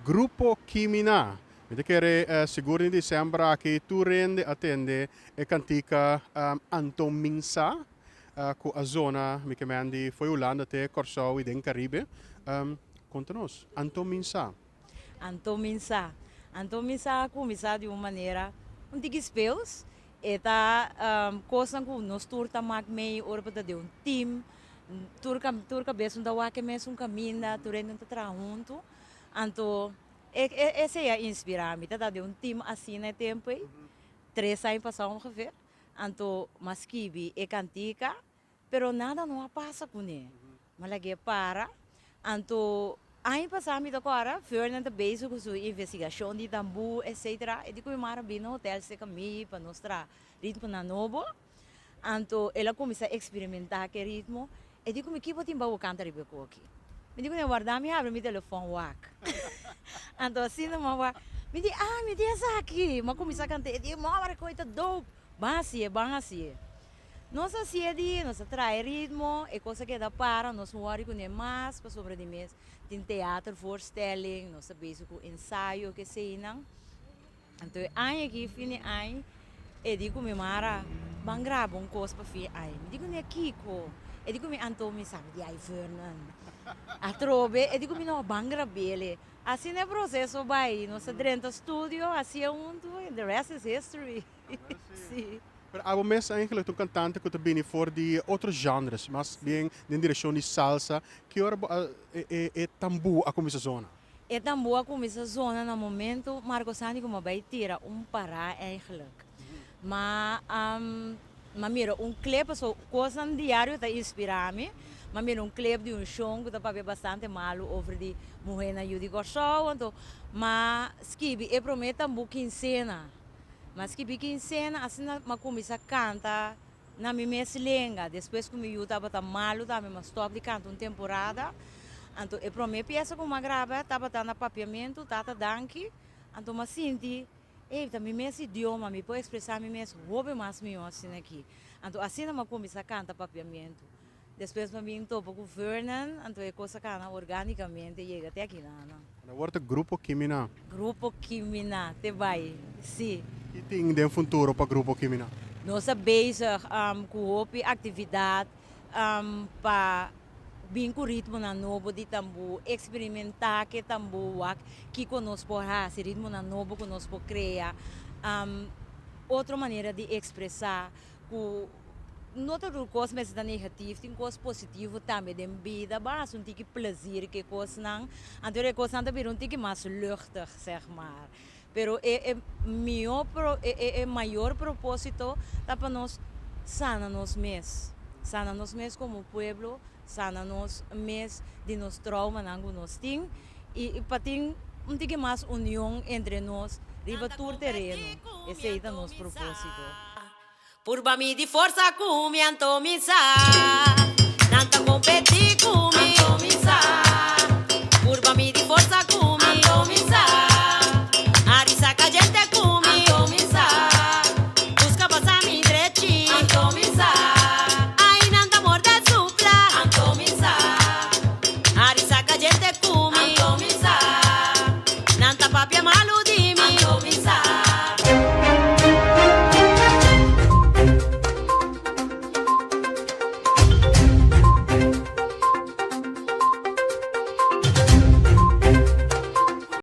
Grupo Kimina. Mi ta kere sigur den december aki tur hende a tende e cantica Anto Minsa cu a zona mi ke men di fo'i Hulanda te Corsou y den Caribe. Conta nos, Anto Minsa. Anto Minsa. Anto Minsa a cuminsa di un manera un tiki speels. E ta cosnan cu nos tur ta mak mei ora pa ta den un team. Tur tur cabes un ta wak e mesun caminda, tur hende ta traha hunto. Anto e esei a inspira mi, ta ta den un team asina e tempo ei, tres aña pasa ongeveer. Anto m'a skibi e cantica, pero nada no a pasa cune. M'a lag'é para. Anto aña pasa mi ta cora, Vernon ta bezig cu su investigacion di tambú etcetera. E di cu mi mara bini na hotel seca mi pa nos traha ritmonan nobo. Anto el a cuminsa experimenta cu e ritmo. E di cu mi, Ki bo tin pa bo canta riba e koki? Mi di cu ne, Warda mi habri mi telefon wak. Anto asina mi a wak. Mi di, Ah, mi di esaki! Mi a cuminsa canta. E di, Mama, e koe ta dope! Ban haci'e, ban haci'e. Nos haci'e di, nos a traha e ritmo, e cos a keda para, nos no worry cu ne mas pasobra di mes tin theatervoorstelling, nos ta bezig cu ensayo, keseinan. Anto e aña aki, fin di aña, e di ku mi mara, Ban graba un kos pa fin aña. Mi di ku mi, Kiko? E di ku mi, Anto mi sa. Mi di, Ai Vernon, atrobe? E di ku mi, No, ban grab'el. Asina e proseso bai. Nos a drenta studio, hasié huntu, and the rest is history. Sí. Pero abo mes eigenlijk ta un kantante ku ta bini for di otro genres, mas bien den direkshon di salsa. Ki ora bo a e tambú a kuminsá zona? E tambú a kuminsá zona na momento Marco Sandy ku mi a bai tira un pará eigenlijk. Ma mi a mira un clip, pasobra kosnan diario ta inspirá mi. Mi a mira un clip di un shon ku ta papia bastante malu over di muhénan yu di Kòrsou. Anto mi a skibi e promé tambú kinsena. Mi a skibi kinsena asina mi a kuminsá kanta Na mi mes lenga. Despues ku mi yu tabata malu tambe mi a stòp di kanta un temporada. Anto e promé piesa ku mi a graba tabata na papiamentu, Tata Danki. Anto mi a sinti, ey, ta mi mes idioma, mi por ekspresá mi mes hopi mas mihó asina aki. Anto asina mi a kuminsá kanta papiamentu. Despues mi a bin topa ku Vernon, anto e kos a kana orgánikamente yega te aki nan. Awor ta Grupo Kimina. Grupo Kimina te bai, si. Ki tin den futuro pa Grupo Kimina? Nos ta bezig ku hopi aktividat pa bin ku ritmonan nobo di tambú, eksperimentá ku e tambú, wak kiko nos por hasi, ritmonan nobo ku nos por krea, otro manera di ekspresá. Ku no ta tur kos mester ta negatief, tin kos positivo tambe den bida, bo a hasi un tiki plezir ku e kosnan, anto e kosnan ta bira un tiki mas luchtig, zeg maar. Pero e e mihó pro e e e mayor propósito ta pa nos sana nos mes, sana nos mes komo pueblo, sana nos mes di nos traumanan ku nos tin i pa tin un tiki mas union entre nos riba tur tereno, esei ta nos propósito. Purba mi di forsa ku mi anto mi sa Nan ta kompetí ku mi.